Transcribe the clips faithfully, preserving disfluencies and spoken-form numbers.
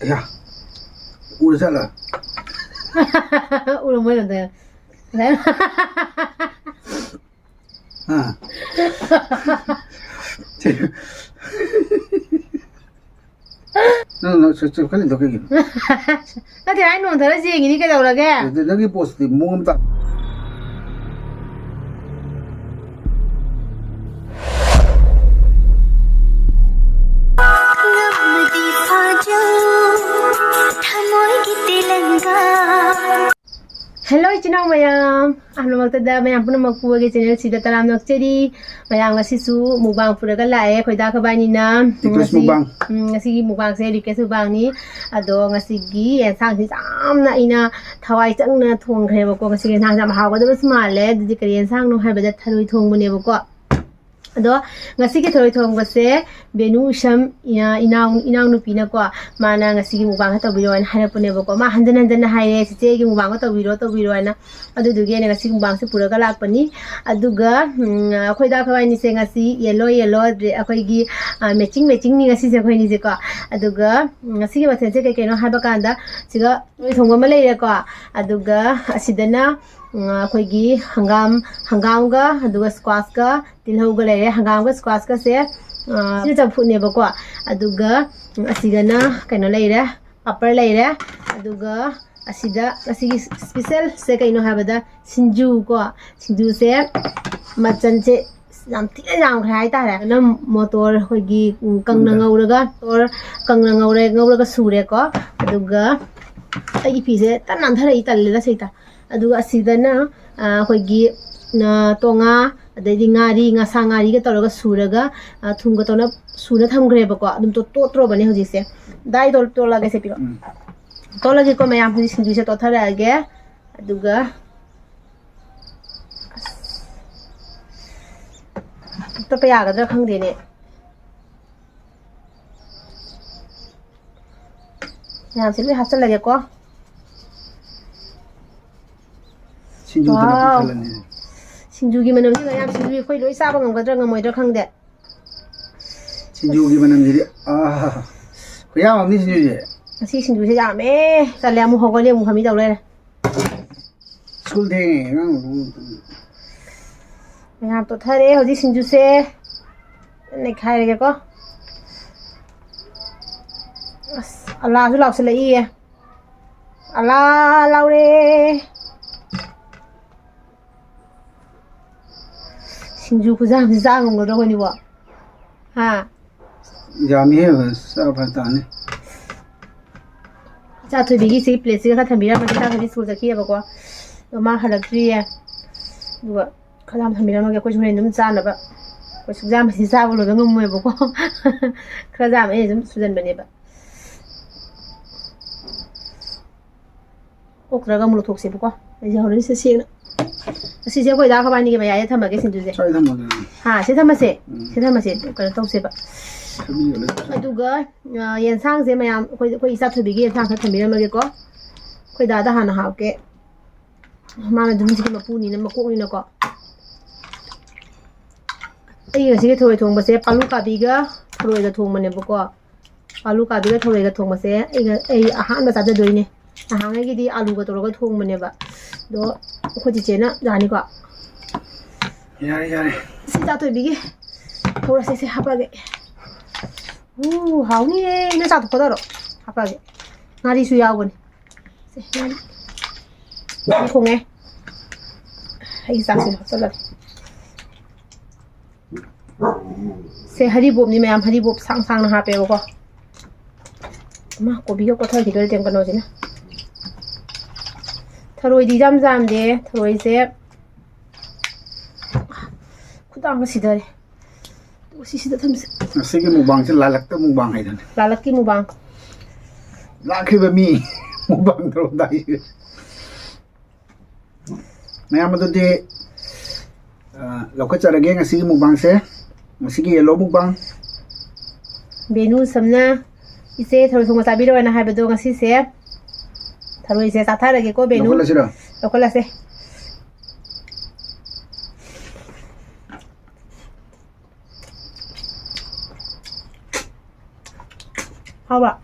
ꯑꯌꯥ, ꯎꯔ ꯆꯠꯂ꯫ ꯎꯔꯝꯃꯣꯏ ꯑꯗ꯫ ꯍꯥ? ꯅꯪ, ꯅꯪ ꯆꯦꯞ-, ꯆꯦꯞꯈꯠꯂꯤꯗꯣ ꯀꯩꯒꯤꯅꯣ? ꯅꯠꯇꯦ, ꯑꯩ ꯅꯣꯟꯊꯔ ꯌꯦꯡꯉꯤꯅꯤ, ꯀꯩꯗꯧꯔꯒꯦ? ꯑꯗꯨ ꯅꯪꯒꯤ ꯄꯣꯁꯇꯤ ꯃꯑꯣꯡ ꯑꯃ ꯇꯥ-, ꯉꯝꯃꯗꯤ ꯐꯥꯖꯧ, ꯊꯃꯣꯏꯒꯤ ꯇꯦꯂꯪꯒꯥ꯫ Hello, ꯏꯆꯤꯟ ꯏꯅꯥꯎ ꯃꯌꯥꯝ, ꯑꯍꯥꯟꯕꯃꯛꯇꯗ ꯃꯌꯥꯝ ꯄꯨꯝꯅꯃꯛꯄꯨ ꯑꯩꯒꯤ channel ꯁꯤꯗ ꯇꯔꯥꯝꯅ ꯑꯣꯛꯆꯔꯤ꯫ ꯃꯌꯥꯝ ꯉꯁꯤꯁꯨ mukbang ꯄꯨꯔꯒ ꯂꯥꯛꯑꯦ ꯑꯩꯈꯣꯏ ꯗꯥ ꯈꯕꯥꯏꯅꯤꯅ꯫ Request ꯉꯁꯤ, mukbang꯫ ꯎꯝ, ꯉꯁꯤꯒꯤ mukbangꯁꯦ request mukbangꯅꯤ꯫ ꯑꯗꯣ ꯉꯁꯤꯒꯤ ꯌꯦꯟꯁꯥꯡꯁꯤ ꯌꯥꯝꯅ ꯑꯩꯅ ꯊꯋꯥꯏ ꯆꯪꯅ ꯊꯣꯡꯈ꯭ꯔꯦꯕꯀꯣ꯫ ꯉꯁꯤꯒꯤ ꯌꯦꯟꯁꯥꯡꯁꯦ ꯌꯥꯝ ꯍꯥꯎꯒꯗꯕꯁꯨ ꯃꯥꯜꯂꯦ꯫ ꯑꯗꯨꯗꯤ ꯀꯔꯤ ꯌꯦꯟꯁꯥꯡꯅꯣ ꯍꯥꯏꯕꯗ ꯊꯔꯣꯏ ꯊꯣꯡꯕꯅꯦꯕꯀꯣ꯫ ꯑꯗꯣ ꯉꯁꯤꯒꯤ ꯊꯔꯣꯏ ꯊꯣꯡꯕꯁꯦ ꯕꯦꯅꯨ ꯏꯁꯝ, ꯏꯅꯥꯎ-, ꯏꯅꯥꯎꯅꯨꯄꯤꯅꯀꯣ, ꯃꯥꯅ ꯉꯁꯤꯒꯤ mukbangꯁꯦ ꯇꯧꯕꯤꯔꯣ ꯍꯥꯏꯅ ꯍꯥꯏꯔꯛꯄꯅꯦꯕꯀꯣ꯫ ꯃꯥ ꯍꯟꯖꯟ ꯍꯟꯖꯟꯅ ꯍꯥꯏꯔꯦ, "ꯆꯤꯆꯦ, ꯑꯩꯒꯤ mukbangꯒ ꯇꯧꯕꯤꯔꯣ, ꯇꯧꯕꯤꯔꯣ" ꯍꯥꯏꯅ꯫ ꯑꯗꯨꯗꯨꯒꯤ ꯑꯩꯅ ꯉꯁꯤ mukbangꯁꯦ ꯄꯨꯔꯒ ꯂꯥꯛꯄꯅꯤ꯫ ꯑꯗꯨꯒ, ꯎꯝ, ꯑꯩꯈꯣꯏ ꯗꯥ ꯈꯕꯥꯏꯅꯤꯁꯦ ꯉꯁꯤ yellow yellow ꯗ꯭ꯔꯦ-, ꯑꯩꯈꯣꯏꯒꯤ, ꯑ, matching matchingꯅꯤ ꯉꯁꯤꯁꯦ ꯑꯩꯈꯣꯏꯅꯤꯁꯦꯀꯣ꯫ ꯑꯗꯨꯒ, ꯎꯝ, ꯉꯁꯤꯒꯤ ꯃꯊꯦꯜꯁꯦ ꯀꯩ ꯀꯩꯅꯣ ꯍꯥꯏꯕ ꯀꯥꯟꯗ, ꯁꯤꯒ ꯊꯔꯣꯏ ꯊꯣꯡꯕ ꯑꯃ ꯂꯩꯔꯦꯀꯣ꯫ ꯑꯗꯨꯒ ꯑꯁꯤꯗꯅ, ꯎꯝ, ꯑꯩꯈꯣꯏꯒꯤ ꯍꯪꯒꯥꯝ, ꯍꯪꯒꯥꯝꯒ, ꯑꯗꯨꯒ squashꯀ, ꯇꯤꯜꯍꯧꯒ ꯂꯩꯔꯦ꯫ ꯍꯪꯒꯥꯝꯒ squashꯀꯁꯦ, ꯑ, ꯁꯤꯅ ꯆꯝꯐꯨꯠꯅꯦꯕꯀꯣ꯫ ꯑꯗꯨꯒ, ꯎꯝ, ꯑꯁꯤꯒꯅ ꯀꯩꯅꯣ ꯂꯩꯔꯦ, ꯄꯥꯄꯔ ꯂꯩꯔꯦ꯫ ꯑꯗꯨꯒ ꯑꯁꯤꯗ ꯉꯁꯤꯒꯤ specialꯁꯦ ꯀꯩꯅꯣ ꯍꯥꯏꯕꯗ ꯁꯤꯡꯖꯨ ꯀꯣ꯫ ꯁꯤꯡꯖꯨꯁꯦ ꯃꯆꯜꯁꯦ ꯌꯥꯝ ꯊꯤꯅ ꯌꯥꯝꯈ꯭ꯔꯦ ꯍꯥꯏꯇꯥꯔꯦ꯫ ꯑꯗꯨꯅ ꯃꯣꯇꯣꯔ ꯑꯩꯈꯣꯏꯒꯤ, ꯎꯝ, ꯀꯪꯅ ꯎꯝ꯫ ꯉꯧꯔꯒ, ꯃꯣꯇꯣꯔ ꯀꯪꯅ ꯉꯧꯔꯦ, ꯉꯧꯔꯒ ꯁꯨꯔꯦꯀꯣ꯫ ꯑꯗꯨꯒ ꯑꯩꯒꯤ ꯐꯤꯁꯦ ꯇꯞ ꯅꯥꯟꯊꯔꯛꯏ, ꯇꯜꯂꯦꯗ ꯁꯤꯗ꯫ ꯑꯗꯨꯒ ꯑꯁꯤꯗꯅ, ꯑ, ꯑꯩꯈꯣꯏꯒꯤ, ꯑ, ꯇꯣꯉꯥ, ꯑꯗꯩꯗꯤ ꯉꯥꯔꯤ, ꯉꯥꯁꯥ ꯉꯥꯔꯤꯒ ꯇꯧꯔꯒ ꯁꯨꯔꯒ, ꯑ, ꯊꯨꯝꯒ ꯇꯧꯅ ꯁꯨꯅ ꯊꯝꯈ꯭ꯔꯦꯕꯀꯣ꯫ ꯑꯗꯨꯝ ꯇꯣ-, ꯇꯣꯠꯇ꯭ꯔꯣꯕꯅꯦ ꯍꯧꯖꯤꯛꯁꯦ꯫ ꯗꯥꯏ ꯇꯣ-, ꯇꯣꯠꯂꯒꯦꯁꯦ ꯄꯤꯔꯛꯑꯣ꯫ ꯎꯝ꯫ ꯇꯣꯠꯂꯒꯦꯀꯣ ꯃꯌꯥꯝ, ꯍꯧꯖꯤꯛ ꯁꯤꯡꯖꯨꯁꯦ ꯇꯣꯠꯊꯔꯛꯑꯒꯦ꯫ ꯑꯗꯨꯒ, ꯑꯁ, ꯇꯣꯠꯄ ꯌꯥꯒꯗ꯭ꯔꯥ ꯈꯪꯗꯦꯅꯦ꯫ ꯃꯌꯥꯝꯁꯦ ꯂꯣꯏ ꯍꯥꯞꯆꯜꯂꯒꯦꯀꯣ꯫ ꯁꯤꯡꯖꯨꯗꯨꯅ ꯄꯨꯛ ꯋꯥꯎ꯫ ꯊꯜꯂꯅꯤ꯫ ꯁꯤꯡꯖꯨꯒꯤ ꯃꯅꯝꯁꯤꯒ ꯌꯥꯝ ꯁꯤꯡꯖꯨ ꯑꯩꯈꯣꯏ ꯂꯣꯏ ꯆꯥꯕ ꯉꯝꯒꯗ꯭ꯔꯥ ꯉꯝꯃꯣꯏꯗ꯭ꯔꯥ ꯈꯪꯗꯦ꯫ ꯁꯤꯡꯖꯨꯒꯤ ꯃꯅꯝꯁꯤꯗꯤ, ꯑꯥ, ꯈꯨꯌꯥꯝ ꯑꯃꯅꯤ ꯁꯤꯡꯖꯨꯁꯦ꯫ ꯉꯁꯤ ꯁꯤꯡꯖꯨꯁꯦ ꯌꯥꯝꯃꯦ꯫ ꯇꯜꯂꯦ, ꯑꯃꯨꯛ ꯍꯧꯒꯠꯂꯦ, ꯑꯃꯨꯛ ꯐꯝꯃꯤ ꯇꯧ ꯂꯩꯔꯦ꯫ ꯁ꯭ꯀꯨꯜ ꯊꯦꯡꯉꯦ ꯑꯉꯥꯡ꯫ ꯃꯌꯥꯝ ꯇꯣꯠꯊꯔꯦ ꯍꯧꯖꯤꯛ ꯁꯤꯡꯖꯨꯁꯦ꯫ ꯅꯩꯈꯥꯏꯔꯒꯦꯀꯣ꯫ ꯑꯁ, ꯑꯂꯥꯁꯨ ꯂꯥꯎꯁꯤꯜꯂꯛꯏꯌꯦ꯫ ꯑꯂꯥ ꯂꯥꯎꯔꯦ꯫ ꯁꯤꯡꯖꯨ ꯈꯨꯖꯥꯝꯁꯤ ꯆꯥ ꯉꯝꯒꯗ꯭ꯔꯣ ꯑꯩꯈꯣꯏꯅꯤꯕꯣ? ꯍꯥ? ꯌꯥꯝꯃꯤꯍꯦ꯫ ꯆꯥ ꯐꯔꯛ ꯇꯥꯅꯤ꯫ ꯏꯆꯥ ꯊꯣꯏꯕꯤꯒꯤ ꯁꯤ ꯄ꯭ꯂꯦꯠꯁꯤꯒ ꯈꯔ ꯊꯝꯕꯤꯔꯝꯃꯒꯦ꯫ ꯏꯆꯥ ꯊꯣꯏꯕꯤ ꯁ꯭ꯀꯨꯜ ꯆꯠꯈꯤꯑꯕꯀꯣ, ꯑꯗꯣ ꯃꯥ ꯍꯜꯂꯛꯇ꯭ꯔꯤꯌꯦ꯫ ꯑꯗꯨꯒ ꯈꯔ ꯌꯥꯝ ꯊꯝꯕꯤꯔꯝꯃꯒꯦ, ꯑꯩꯈꯣꯏꯁꯨ ꯍꯣꯔꯦꯟ ꯑꯗꯨꯝ ꯆꯥꯅꯕ꯫ ꯑꯩꯈꯣꯏ ꯁꯨꯛꯌꯥꯝꯕꯁꯤ ꯆꯥꯕ ꯂꯣꯏꯕ ꯉꯝꯃꯣꯏꯕꯀꯣ꯫ ꯈꯔ ꯌꯥꯝ ꯑꯩꯅ ꯑꯗꯨꯝ ꯁꯨꯖꯟꯕꯅꯦꯕ꯫ ꯑꯣꯛꯇ꯭ꯔꯒ ꯑꯃꯨꯛ ꯂꯧꯊꯣꯛꯁꯦꯕꯀꯣ꯫ ꯑꯩꯁꯦ ꯍꯧꯔꯛꯏꯁꯦ ꯁꯦꯡꯅ꯫ ꯑꯁꯤꯁꯦ ꯑꯩꯈꯣꯏ ꯗꯥ ꯈꯕꯥꯅꯤꯒꯤ ꯃꯌꯥꯏꯗ ꯊꯝꯃꯒꯦ ꯁꯤꯡꯖꯨꯁꯦ꯫ ꯁ꯭ꯋꯥꯏ ꯊꯝꯃꯣ ꯑꯗꯨꯗꯤ꯫ ꯍꯥ, ꯁꯤ ꯊꯝꯃꯁꯦ꯫ ꯎꯝ꯫ ꯁꯤ ꯊꯝꯃꯁꯦ꯫ ꯀꯩꯅꯣ ꯇꯧꯁꯦꯕ꯫ ꯊꯕꯤꯒ ꯂꯣꯏ ꯄꯨꯁꯜꯂꯣ꯫ ꯑꯗꯨꯒ ꯑ, ꯌꯦꯟꯁꯥꯡꯁꯦ ꯃꯌꯥꯝ ꯑꯩꯈꯣꯏ, ꯑꯩꯈꯣꯏ ꯏꯆꯥ ꯊꯣꯏꯕꯤꯒꯤ ꯌꯦꯟꯁꯥꯡ ꯈꯔ ꯊꯝꯕꯤꯔꯝꯃꯒꯦꯀꯣ꯫ ꯑꯩꯈꯣꯏ ꯗꯥꯗ ꯍꯥꯟꯅ ꯍꯥꯞꯀꯦ꯫ ꯃꯥꯅ ꯑꯗꯨꯝ ꯁꯤꯒꯤ ꯃꯄꯨꯅꯤꯅ, ꯃꯀꯣꯛꯅꯤꯅꯀꯣ꯫ ꯑꯩ ꯉꯁꯤꯒꯤ ꯊꯔꯣꯏ ꯊꯣꯡꯕꯁꯦ ꯄꯥꯂꯨ ꯀꯥꯕꯤꯒ ꯊꯔꯣꯏꯒ ꯊꯣꯡꯕꯅꯦꯕꯀꯣ꯫ ꯄꯥꯂꯨ ꯀꯥꯕꯤꯒ ꯊꯔꯣꯏꯒ ꯊꯣꯡꯕꯁꯦ ꯑꯩꯒ, ꯑꯩ ꯑꯍꯥꯟꯕ ꯆꯥꯖꯗꯣꯏꯅꯦ꯫ ꯅꯍꯥꯟꯉꯩꯒꯤꯗꯤ ꯑꯥꯂꯨꯒ ꯇꯧꯔꯒ ꯊꯣꯡꯕꯅꯦꯕ꯫ ꯑꯗꯣ ꯑꯩꯈꯣꯏ ꯆꯤꯆꯦꯅ ꯌꯥꯅꯤꯀꯣ꯫ ꯌꯥꯔꯦ ꯌꯥꯔꯦ꯫ ꯁꯤ ꯏꯆꯥ ꯊꯣꯏꯕꯤꯒꯤ ꯊꯧꯔꯁꯦ, ꯁꯤ ꯍꯥꯞꯄꯛꯑꯒꯦ꯫ ꯎ, ꯍꯥꯎꯅꯤꯌꯦ꯫ ꯅꯪ ꯆꯥꯊꯣꯛꯀꯗꯧꯔꯣ? ꯍꯥꯞꯄꯛꯑꯒꯦ꯫ ꯉꯥꯔꯤꯁꯨ ꯌꯥꯎꯕꯅꯦ꯫ ꯁꯦ, ꯉꯥꯔꯤ꯫ ꯉꯥꯔꯤ ꯊꯣꯡꯉꯦ꯫ ꯑꯩ ꯆꯥꯛꯁꯦ ꯍꯥꯞꯆꯜꯂꯒꯦ꯫ ꯁꯦ ꯍꯔꯤꯕꯣꯞꯅꯤ ꯃꯌꯥꯝ, ꯍꯔꯤꯕꯣꯞ ꯁꯥꯡ ꯁꯥꯡꯅ ꯍꯥꯞꯄꯦꯕꯀꯣ꯫ ꯃꯥ ꯀꯣꯕꯤꯒ ꯀꯣꯊꯈꯤꯗꯣꯔꯦ ꯇꯦꯡꯀꯣꯠꯅꯣꯁꯤꯅ꯫ ꯊꯔꯣꯏꯗꯤ ꯏꯆꯥꯝ ꯆꯥꯝꯗꯦ, ꯊꯔꯣꯏꯁꯦ ꯈꯨꯗꯥꯡꯒ ꯁꯤꯗꯔꯦ꯫ ꯑꯗꯨꯒ ꯁꯤꯁꯤꯗ ꯊꯝꯁꯦ꯫ ꯉꯁꯤꯒꯤ ꯃꯨꯛꯕꯥꯡꯁꯦ ꯂꯥꯂꯛꯇ ꯃꯨꯛꯕꯥꯡ ꯍꯥꯏꯗꯨꯅꯤ꯫ ꯂꯥꯂꯛꯀꯤ ꯃꯨꯛꯕꯥꯡ꯫ ꯂꯥꯛꯈꯤꯕ ꯃꯤ ꯃꯨꯛꯕꯥꯡ ꯇꯧꯔꯝꯗꯥꯏꯁꯦ꯫ ꯃꯌꯥꯝ ꯑꯗꯨꯗꯤ ꯑ, ꯂꯧꯈꯠꯆꯔꯒꯦ ꯉꯁꯤꯒꯤ ꯃꯨꯛꯕꯥꯡꯁꯦ, ꯉꯁꯤꯒꯤ ꯌꯦꯂꯣ ꯃꯨꯛꯕꯥꯡ꯫ ꯕꯦꯅꯨ ꯁꯝꯅ ꯏꯆꯦ ꯊꯔꯣꯏ ꯊꯣꯡꯕ ꯆꯥꯕꯤꯔꯣꯅ ꯍꯥꯏꯕꯗꯣ ꯉꯁꯤꯁꯦ ꯊꯔꯣꯏꯁꯦ ꯆꯥꯊꯔꯒꯦꯀꯣ ꯕꯦꯅꯨ꯫ ꯂꯧꯈꯠꯂꯁꯤꯔꯣ? ꯂꯧꯈꯠꯂꯁꯦ꯫ ꯍꯥꯎꯕ꯭ꯔꯥ?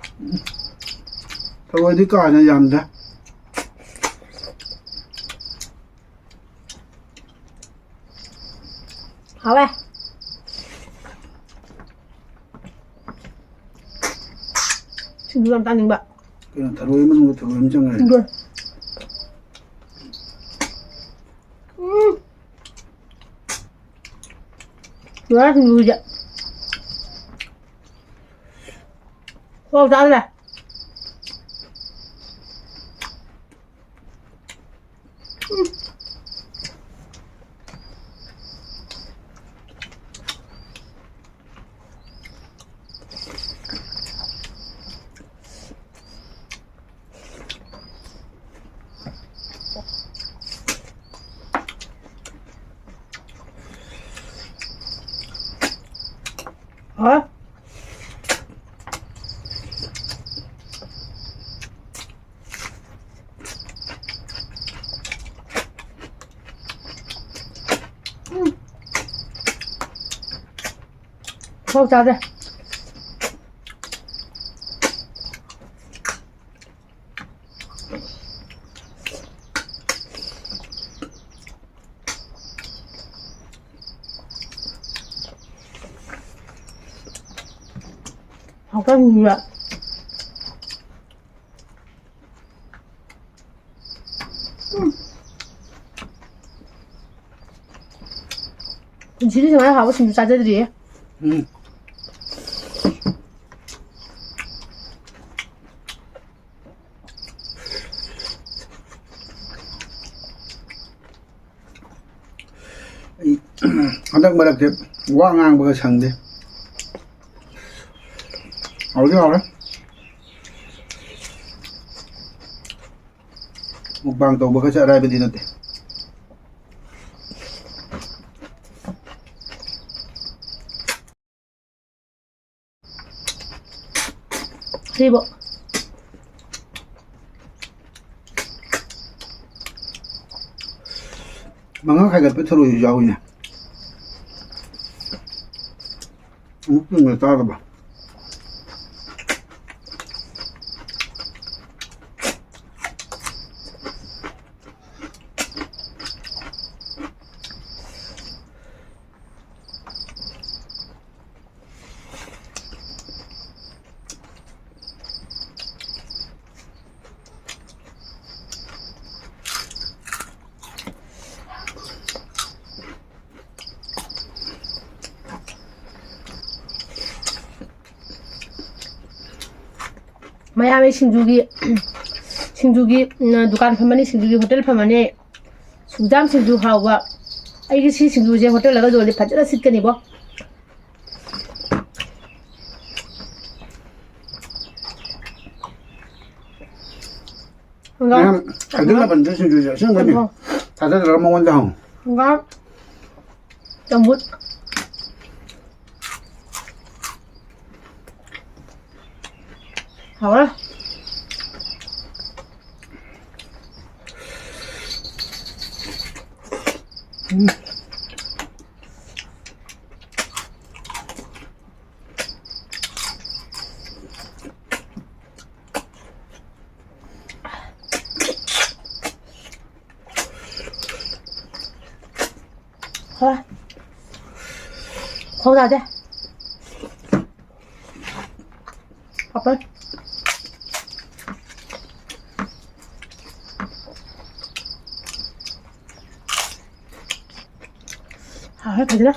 ꯊꯔꯣꯏꯗꯤ ꯀꯥ ꯍꯦꯟꯅ ꯌꯥꯝꯗꯦ꯫ ꯍꯥꯎꯋꯦ꯫ ꯁꯤꯡꯖꯨ ꯌꯥꯝ ꯆꯥꯅꯤꯡꯕ꯫ ꯀꯩꯅꯣ, ꯊꯔꯣꯏ ꯃꯅꯨꯡꯗ ꯊꯔꯣꯏ ꯑꯃ ꯆꯪꯉꯦ꯫ ꯁꯤꯡꯖꯨ꯫ ꯎꯝ꯫ ꯂꯣꯏꯔꯦ ꯁꯤꯡꯖꯨꯁꯦ꯫ ꯈꯨꯍꯥꯎ ꯆꯥꯗ꯭ꯔꯦ꯫ ꯍꯥ? ꯎꯝ꯫ ꯈꯨꯍꯥꯎ ꯆꯥꯗꯦ꯫ ꯍꯥꯎꯇꯕꯤꯗ꯫ ꯎꯝ꯫ ꯄꯨꯟꯁꯤꯗꯤ ꯁꯨꯃꯥꯏꯅ ꯍꯥꯎꯕ ꯁꯤꯡꯖꯨ ꯆꯥꯖꯗ꯭ꯔꯤꯌꯦ꯫ ꯎꯝ꯫ ꯑꯩ ꯍꯟꯗꯛ ꯃꯔꯛꯁꯦ ꯋꯥ ꯉꯥꯡꯕꯒ ꯁꯪꯗꯦ꯫ ꯍꯥꯎꯗꯤ ꯍꯥꯎꯔꯦ꯫ ꯃꯨꯛꯕꯥꯡ ꯇꯧꯕꯒꯁꯦ ꯑꯔꯥꯏꯕꯗꯤ ꯅꯠꯇꯦ꯫ ꯁꯤꯕꯨ꯫ ꯃꯉꯛ ꯍꯥꯏꯒꯠꯄ ꯊꯔꯣꯏꯁꯨ ꯌꯥꯎꯏꯅꯦ꯫ ꯑꯃꯨꯛ ꯀꯨꯏꯅ ꯆꯥꯗꯕ꯫ ꯃꯌꯥꯝ ꯑꯩ ꯁꯤꯡꯖꯨꯒꯤ, ꯁꯤꯡꯖꯨꯒꯤ, ꯎꯝ, ꯗꯨꯀꯥꯟ ꯐꯝꯃꯅꯤ, ꯁꯤꯡꯖꯨꯒꯤ ꯍꯣꯇꯦꯜ ꯐꯝꯃꯅꯤ꯫ ꯁꯨꯡꯖꯥꯝ ꯁꯤꯡꯖꯨ ꯍꯥꯎꯕ꯫ ꯑꯩꯒꯤ ꯁꯤ ꯁꯤꯡꯖꯨꯁꯦ ꯍꯣꯇꯦꯜꯗꯒ ꯌꯣꯜꯂꯗꯤ ꯐꯖꯅ ꯁꯤꯠꯀꯅꯤꯕꯣ꯫ ꯍꯪꯒꯥꯝ꯫ ꯃꯌꯥꯝ ꯍꯥꯏꯖꯤꯜꯂꯕꯅꯤꯗ ꯁꯤꯡꯖꯨꯁꯦ ꯑꯁꯦꯡꯕꯅꯤ꯫ ꯍꯪꯒꯥꯝ꯫ ꯊꯥꯖꯗ꯭ꯔꯒ ꯃꯉꯣꯟꯗ ꯍꯪꯉꯨ꯫ ꯍꯪꯒꯥꯝ꯫ ꯆꯝꯐꯨꯠ꯫ ꯍꯥꯎꯔꯦ꯫ ꯎꯝ꯫ ꯍꯣꯏ꯫ ꯈꯣꯡ ꯇꯥꯗꯦ꯫ ꯄꯥꯄꯔ꯫ ꯍꯥꯎꯔꯦ ꯐꯖꯅ꯫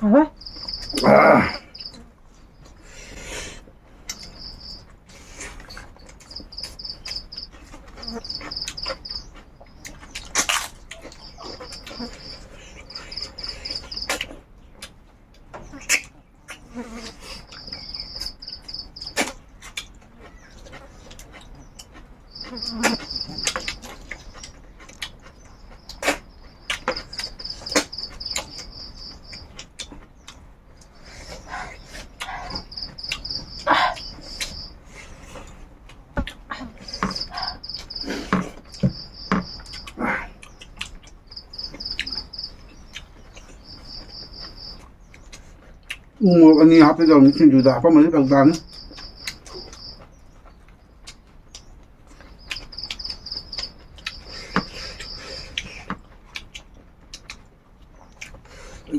ꯍꯥꯎꯋꯦ꯫ ꯎ ꯃꯣꯔꯣꯛ ꯑꯅꯤ ꯍꯥꯞꯀꯦ ꯇꯧꯕꯅꯤ, ꯁꯤꯡꯖꯨꯗ ꯍꯥꯞꯄꯝꯃꯗꯤ ꯐꯔꯛ ꯇꯥꯅꯤ꯫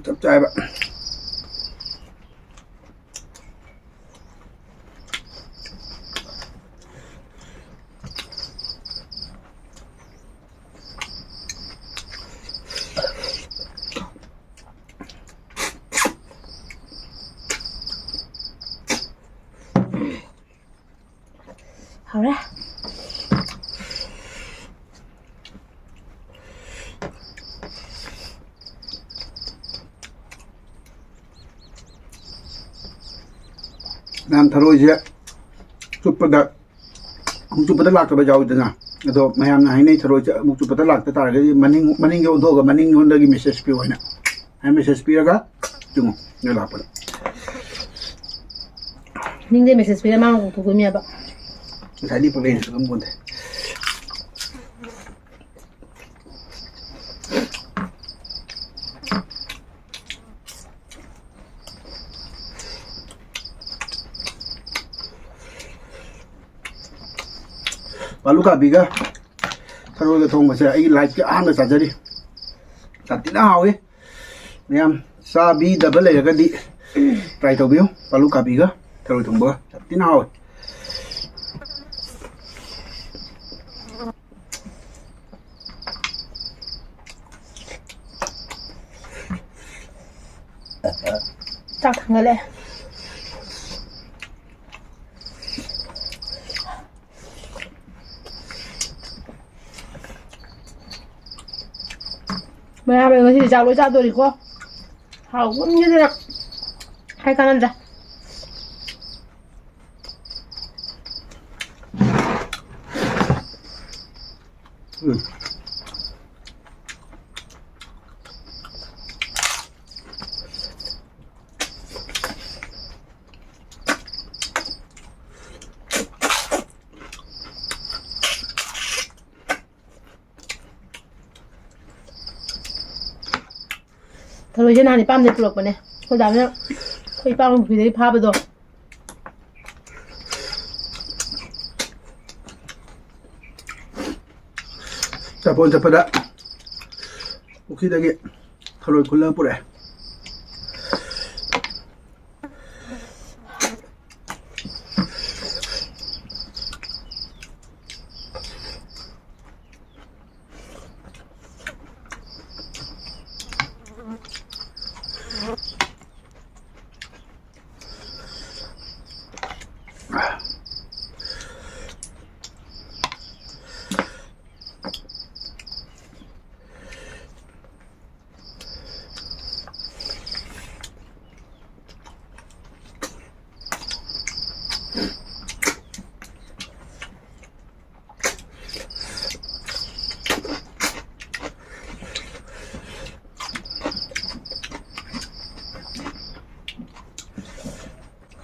ꯆꯞ ꯆꯥꯏꯕ꯫ ꯍꯧꯔꯦ꯫ ꯃꯌꯥꯝ, ꯊꯔꯣꯏꯁꯦ ꯆꯨꯞꯄꯗ, ꯑꯃꯨꯛ ꯆꯨꯞꯄꯗ ꯂꯥꯛꯇꯕ ꯌꯥꯎꯋꯤꯗꯅ, ꯑꯗꯣ ꯃꯌꯥꯝꯅ ꯍꯥꯏꯅꯩ, ꯊꯔꯣꯏꯁꯦ ꯑꯃꯨꯛ ꯆꯨꯞꯄꯗ ꯂꯥꯛꯇ ꯇꯥꯔꯒꯗꯤ ꯃꯅꯤꯡ, ꯃꯅꯤꯡꯗ ꯑꯣꯟꯊꯣꯛꯑꯒ ꯃꯅꯤꯡꯂꯣꯝꯗꯒꯤ ꯃꯦꯁꯦꯖ ꯄꯤꯌꯨ ꯍꯥꯏꯅ꯫ ꯍꯥꯏ ꯃꯦꯁꯦꯖ ꯄꯤꯔꯒ ꯆꯨꯝꯃꯣ, ꯅꯣꯏ ꯂꯥꯛꯄꯗ꯫ ꯅꯤꯡꯗꯦ, ꯃꯦꯁꯦꯖ ꯄꯤꯔ ꯃꯥꯅ ꯀꯧꯊꯣꯛꯇꯣꯏꯅꯦꯕ꯫ ꯉꯁꯥꯏꯗꯤ ꯄꯪꯂꯩꯅꯁꯨ ꯈꯪꯄꯣꯟꯇꯦ꯫ ꯕꯥꯂꯨꯀꯥꯕꯤꯒ ꯊꯔꯣꯏꯒ ꯊꯣꯡꯕꯁꯦ ꯑꯩꯒꯤ ꯂꯥꯏꯐꯀꯤ ꯑꯍꯥꯟꯕ ꯆꯥꯖꯔꯤ꯫ ꯌꯥꯝ ꯊꯤꯅ ꯍꯥꯎꯏ꯫ ꯃꯌꯥꯝ ꯆꯥꯕꯤꯗꯕ ꯂꯩꯔꯒꯗꯤ ꯇ꯭ꯔꯥꯏ ꯇꯧꯕꯤꯌꯨ꯫ ꯕꯥꯂꯨꯀꯥꯕꯤꯒ ꯊꯔꯣꯏ ꯊꯣꯡꯕꯒ ꯌꯥꯝ ꯊꯤꯅ ꯍꯥꯎꯏ꯫ ꯆꯥꯛ ꯊꯥꯡꯒꯠꯂꯦ꯫ ꯃꯌꯥꯝ ꯉꯁꯤꯗꯤ ꯆꯥꯛ ꯂꯣꯏ ꯆꯥꯗꯣꯔꯤꯀꯣ꯫ ꯍꯥꯎꯃꯟꯒꯤꯗꯅ ꯍꯥꯏ ꯀꯥꯟꯅꯗ꯭ꯔꯦ꯫ ꯎꯝ꯫ ꯊꯔꯣꯏꯁꯦ ꯅꯍꯥꯟ ꯏꯄꯥꯝꯗꯒꯤ ꯄꯨꯔꯛꯄꯅꯦ꯫ ꯑꯩꯈꯣꯏ ꯗꯥꯅ ꯑꯩꯈꯣꯏ ꯏꯄꯥꯝ ꯄꯨꯈ꯭ꯔꯤꯗꯒꯤ ꯐꯥꯕꯗꯣ꯫ ꯆꯥꯄꯣꯟ ꯆꯠꯄꯗ ꯄꯨꯈ꯭ꯔꯤꯗꯒꯤ ꯊꯔꯣꯏ ꯈꯨꯜꯂꯒ ꯄꯨꯔꯛꯑꯦ꯫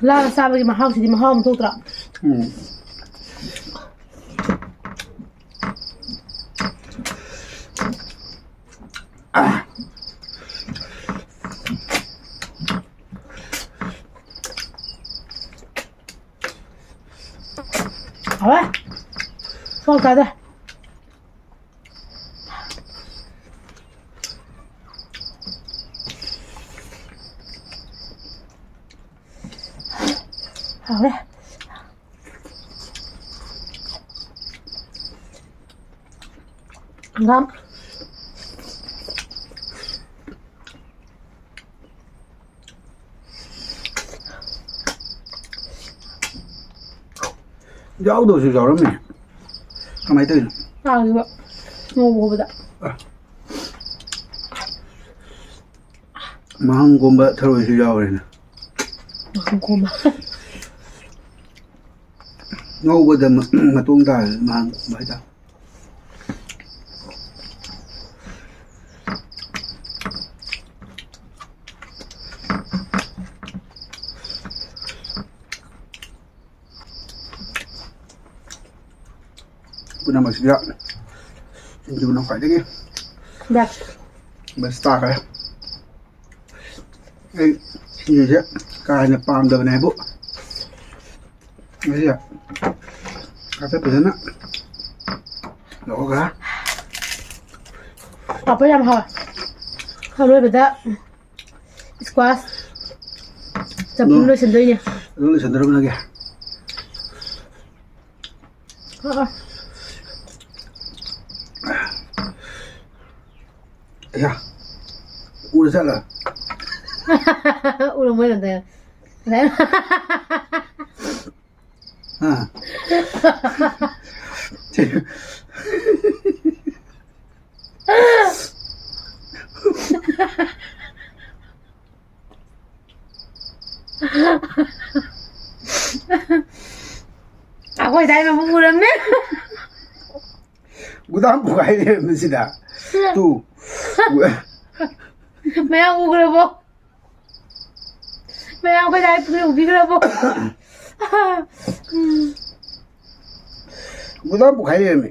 ꯂꯥꯗ ꯆꯥꯕꯒꯤ ꯃꯍꯥꯎꯁꯤꯗꯤ ꯃꯍꯥꯎ ꯑꯃ ꯊꯣꯛꯇ꯭ꯔꯥ? ꯎꯝ꯫ ꯍꯥꯎꯋꯦ꯫ ꯁꯣꯝ ꯆꯥꯗꯦ꯫ ꯍꯥꯎꯔꯦ꯫ ꯍꯪꯒꯥꯝ꯫ ꯌꯥꯎꯗꯕꯁꯨ ꯌꯥꯎꯔꯝꯃꯤ꯫ ꯀꯃꯥꯏꯅ ꯇꯧꯔꯤꯅꯣ? ꯇꯥꯈꯤꯕ꯫ ꯉꯧꯕ ꯍꯧꯕꯗ꯫ ꯑ꯫ ꯃꯍꯥꯡ ꯀꯣꯝꯕ ꯊꯔꯣꯏꯁꯨ ꯌꯥꯎꯔꯦꯅꯦ꯫ ꯃꯍꯥꯡ ꯀꯣꯝꯕ꯫ ꯉꯧꯕꯗ ꯃ-, ꯃꯇꯣꯡ ꯇꯥꯔꯦ, ꯃꯍꯥꯡ ꯀꯣꯝꯕ ꯍꯥꯏꯇꯥꯔꯦ꯫ ꯄꯨꯝꯅꯃꯛꯁꯤꯗ ꯁꯤꯡꯖꯨꯅ ꯈ꯭ꯋꯥꯏꯗꯒꯤ best꯫ Best ꯇꯥꯈ꯭ꯔꯦ꯫ ꯑꯩ ꯁꯤꯡꯖꯨꯁꯦ ꯀꯥ ꯍꯦꯟꯅ ꯄꯥꯝꯗꯕꯅꯦ ꯍꯥꯏꯕꯨ, ꯉꯁꯤ ꯍꯥꯏꯐꯦꯠ ꯐꯖꯅ ꯂꯧꯔꯒ꯫ ꯄꯥꯄꯔ ꯌꯥꯝ ꯍꯥꯎꯋꯦ꯫ ꯑꯔꯣꯏꯕꯗ squash ꯆꯝꯐꯨꯠ ꯑꯗꯨꯝ ꯂꯣꯏꯁꯤꯟꯗꯣꯏꯅꯦ꯫ ꯑꯗꯨꯝ ꯂꯣꯏꯁꯤꯟꯗꯧꯔꯕ ꯅꯪꯒꯤ? ꯑ, ꯑ꯫ ꯑꯌꯥ꯫ ꯎꯔ ꯆꯠꯂ? ꯎꯔꯝꯃꯣꯏ ꯅꯪꯗꯤ꯫ ꯍꯥ? ꯑꯩꯈꯣꯏ ꯗꯥꯏ ꯃꯃꯨ ꯎꯔꯝꯃꯦ꯫ ꯒꯨꯗꯥꯝ ꯄꯨꯈꯥꯏ ꯂꯩꯔꯝꯃꯤꯁꯤꯗ꯫ ꯇꯨ꯫ ꯃꯌꯥꯝ ꯎꯈ꯭ꯔꯕꯣ? ꯃꯌꯥꯝ ꯑꯩꯈꯣꯏ ꯗꯥꯏ ꯄꯨꯈ꯭ꯔꯤ ꯎꯕꯤꯈ꯭ꯔꯕꯣ? ꯎꯝ꯫ ꯒꯨꯗꯥꯝ ꯄꯣꯛꯈꯥꯏ ꯂꯩꯔꯝꯃꯤ꯫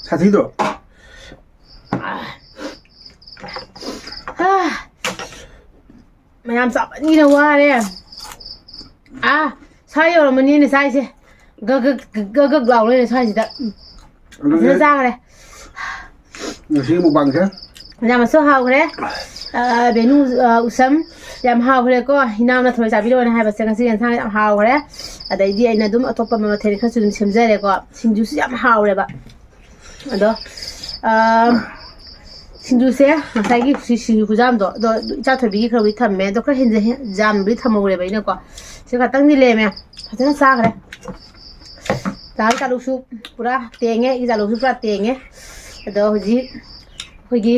ꯁꯥꯊꯤꯗ꯭ꯔꯣ? ꯑꯥ꯫ ꯃꯌꯥꯝ ꯆꯥꯃꯟꯒꯤꯅ ꯋꯥꯔꯦ꯫ ꯑꯥ, ꯁ꯭ꯋꯥꯏ ꯌꯧꯔꯝꯃꯅꯤꯅꯦ ꯁ꯭ꯋꯥꯏꯁꯦ꯫ ꯒꯛ ꯒꯛ ꯒꯛ ꯒꯛ ꯂꯥꯎ ꯂꯩꯔꯦ ꯁ꯭ꯋꯥꯏꯁꯤꯗ꯫ ꯑꯗꯨꯗꯤ ꯐꯖꯅ ꯆꯥꯈ꯭ꯔꯦ꯫ ꯉꯁꯤꯒꯤ ꯃꯨꯛꯕꯥꯡꯁꯦ ꯌꯥꯝꯅꯁꯨ ꯍꯥꯎꯈ꯭ꯔꯦ꯫ ꯑ, ꯕꯦꯅꯨ, ꯑ, ꯎꯁꯝ, ꯌꯥꯝ ꯍꯥꯎꯈ꯭ꯔꯦꯀꯣ꯫ ꯏꯅꯥꯎꯅ ꯊꯔꯣꯏ ꯆꯥꯕꯤꯔꯛꯑꯣꯅ ꯍꯥꯏꯕꯁꯦ ꯉꯁꯤ ꯌꯦꯟꯁꯥꯡ ꯌꯥꯝ ꯍꯥꯎꯈ꯭ꯔꯦ꯫ ꯑꯗꯩꯗꯤ ꯑꯩꯅ ꯑꯗꯨꯝ ꯑꯇꯣꯞꯄ ꯃꯊꯦꯜ ꯈꯔꯁꯨ ꯑꯗꯨꯝ ꯁꯦꯝꯖꯔꯦꯀꯣ꯫ ꯁꯤꯡꯖꯨꯁꯨ ꯌꯥꯝ ꯍꯥꯎꯔꯦꯕ꯫ ꯑꯗꯣ, ꯑ, ꯁꯤꯡꯖꯨꯁꯦ ꯉꯁꯥꯏꯒꯤ ꯁꯤ ꯁꯤꯡꯖꯨ ꯈꯨꯖꯥꯝꯗꯣ, ꯑꯗꯣ ꯏꯆꯥ ꯊꯣꯏꯕꯤꯒꯤ ꯈꯔꯕꯨꯗꯤ ꯊꯝꯃꯦ, ꯑꯗꯣ ꯈꯔ ꯍꯦꯟꯖ-, ꯍꯦꯟ-, ꯌꯥꯝꯕꯨꯗꯤ ꯊꯝꯍꯧꯔꯦꯕ ꯑꯩꯅꯀꯣ꯫ ꯁꯤ ꯈꯛꯇꯪꯗꯤ ꯂꯦꯝꯃꯦ꯫ ꯐꯖꯅ ꯆꯥꯈ꯭ꯔꯦ꯫ ꯗꯥ ꯏꯆꯥꯂꯨꯛꯁꯨ ꯄꯨꯔꯥ ꯇꯦꯡꯉꯦ, ꯏꯆꯥꯂꯨꯛꯁꯨ ꯄꯨꯔꯥ ꯇꯦꯡꯉꯦ꯫ ꯑꯗꯣ ꯍꯧꯖꯤꯛ ꯑꯩꯈꯣꯏꯒꯤ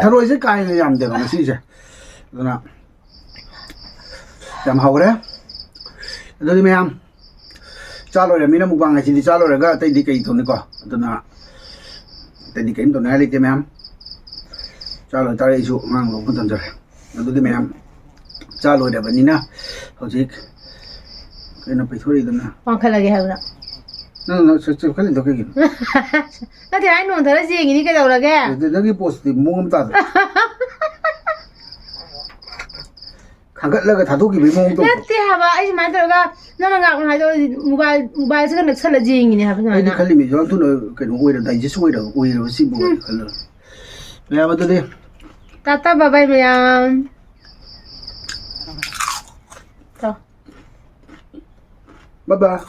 ꯊꯔꯣꯏꯁꯦ ꯀꯥ ꯍꯦꯟꯅ ꯌꯥꯝꯗꯦꯕ ꯉꯁꯤꯁꯦ, ꯑꯗꯨꯅ ꯌꯥꯝ ꯍꯥꯎꯈ꯭ꯔꯦ꯫ ꯑꯗꯨꯗꯤ ꯃꯌꯥꯝ ꯆꯥ ꯂꯣꯏꯔꯃꯤꯅ ꯃꯨꯛꯕꯥꯡ ꯍꯥꯏꯁꯤꯗꯤ ꯆꯥ ꯂꯣꯏꯔꯒ ꯑꯇꯩꯗꯤ ꯀꯩ ꯇꯧꯅꯤꯀꯣ? ꯑꯗꯨꯅ ꯑꯇꯩꯗꯤ ꯀꯔꯤꯝ ꯇꯧꯅꯤꯡꯉꯥꯏ ꯂꯩꯇꯦ ꯃꯌꯥꯝ꯫ ꯆꯥ ꯂꯣꯏꯇꯥꯔꯦ ꯑꯩꯁꯨ ꯑꯉꯥꯡ ꯂꯧꯕ ꯊꯝꯖꯔꯦ꯫ ꯑꯗꯨꯗꯤ ꯃꯌꯥꯝ ꯆꯥ ꯂꯣꯏꯔꯕꯅꯤꯅ ꯍꯧꯖꯤꯛ ꯀꯩꯅꯣ ꯄꯩꯊꯣꯔꯛꯏꯗꯨꯅ? ꯋꯥꯡꯈꯠꯂꯒꯦ ꯍꯥꯏꯕ꯭ꯔꯥ? ꯅꯪ, ꯅꯪ ꯆꯦ-, ꯆꯦ-, ꯈꯜꯂꯤꯗꯣ ꯀꯩꯒꯤꯅꯣ? ꯅꯠꯇꯦ, ꯑꯩ ꯅꯣꯟꯊꯔ ꯌꯦꯡꯉꯤꯅꯤ ꯀꯩꯗꯧꯔꯒꯦ? ꯑꯗꯨ ꯅꯪꯒꯤ ꯄꯣꯁꯇꯤ ꯃꯑꯣꯡ ꯑꯃ ꯇꯥꯗ꯭ꯔꯣ? ꯈꯥꯡꯒꯠꯂꯒ ꯊꯥꯗꯣꯛꯈꯤꯕꯒꯤ ꯃꯑꯣꯡ ꯇꯧꯗ꯭ꯔꯣ? ꯅꯠꯇꯦ ꯍꯥꯏꯕ, ꯑꯩ ꯁꯨꯃꯥꯏꯅ ꯇꯧꯔꯒ ꯅꯪꯅ ꯉꯥꯡꯕ ꯍꯥꯏꯗꯣ ꯃꯣꯕꯥꯏꯜ, ꯃꯣꯕꯥꯏꯜꯁꯤꯒ ꯅꯛꯁꯜꯂ ꯌꯦꯡꯉꯤꯅꯦ ꯍꯥꯏꯕ ꯑꯩꯗꯤ ꯁꯨꯃꯥꯏꯅ꯫ ꯈꯜꯂꯤꯃꯤ, ꯌꯥꯝ ꯊꯨꯅ ꯀꯩꯅꯣ ꯑꯣꯏꯔ, ꯗꯥꯏꯖꯦꯁ ꯑꯣꯏꯔ, ꯑꯣꯏꯔꯕ ꯁꯤꯕꯨ ꯎꯝ꯫ ꯈꯜꯂꯒ꯫ ꯃꯌꯥꯝ ꯑꯗꯨꯗꯤ ꯇꯥꯇꯥ ꯕꯥꯏ ꯕꯥꯏ ꯃꯌꯥꯝ꯫ ꯆꯥꯎ꯫ ꯕꯥꯏ ꯕꯥꯏ꯫